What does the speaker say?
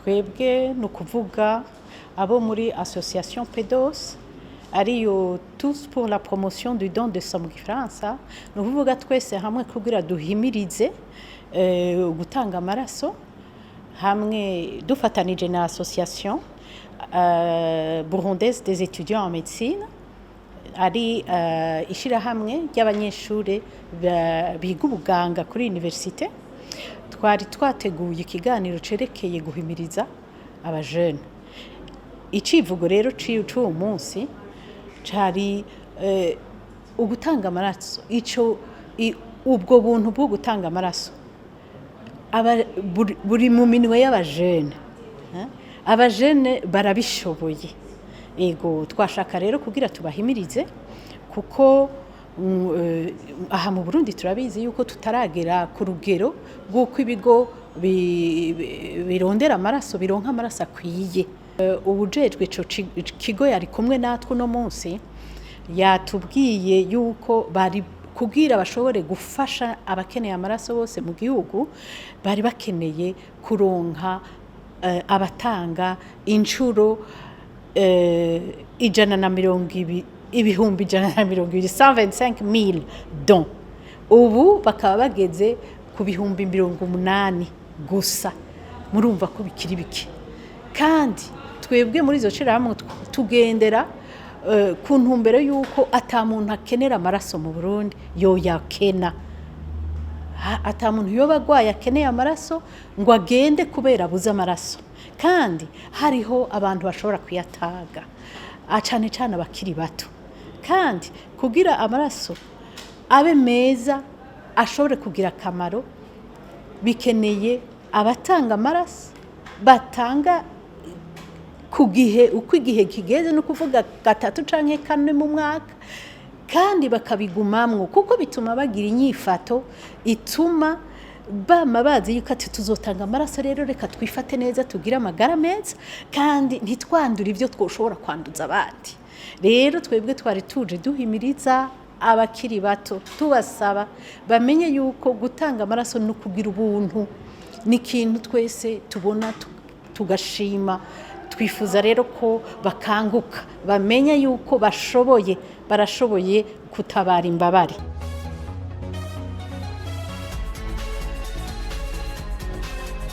Twebwe ni ukuvuga abo muri association PEDOS, ariyo Tous pour la promotion du don de sang mu gifaransa, ni ukuvuga twese hamwe kugira duhimirize gutanga amaraso, hamwe dufatanije na Association burundaise des étudiants en médecine, ari ishirahamwe ry'abanyeshure biga ubuganga kuri université. Twari twateguye ikiganiro cerekeye guhimiriza abajene. Icivugo rero c'uwo munsi cari ugutanga amaraso, ico ubwo buntu bwo gutanga amaraso buri mu minwe y'abajene, eh? Abajene barabishoboye. Ego, twashaka rero kugira tubahimirize, kuko aha mu Burundi turabizi yuko tutaragera ku rugero rw'uko ibigo birondera amaraso bironka amaraso akwiye. Uwujejwe ico kigo yari kumwe natwe uno munsi, yatubwiye yuko bari kugira bashobore gufasha abakeneye amaraso bose mu gihugu, bari bakeneye kuronka abatanga incuro 120, 120,000, 125,000 dons. Ubu bakaba bageze ku 80,000 gusa. Murumva ko bikiri bike. Kandi twebwe muri izo shirahamwe tugendera ku ntumbero y'uko ata muntu akenera amaraso mu Burundi yoyakena, ata muntu yoba agwaye akeneye amaraso ngo agende kubera abuze amaraso, kandi hariho abantu bashobora kuyataga, cane cane abakiri bato. Kandi kugira amaraso abe meza, ashobore kugira akamaro, bikeneye abatanga amaraso batanga ku gihe, uko igihe kigeze, ni ukuvuga gatatu canke kane mu mwaka, kandi bakabigumamwo, kuko bituma bagira inyifato ituma bama bazi yuko ati tuzotanga amaraso, rero reka twifate neza, tugire amagara meza, kandi ntitwandure ibyo twoshobora kwanduza abandi. Rero twebwe twari tuje duhimiriza abakiri bato, tubasaba bamenye yuko gutanga amaraso no kugira ubuntu ni ikintu twese tubona tugashima. Twifuza rero ko bakanguka, bamenye yuko bashoboye, barashoboye kutabara imbabare.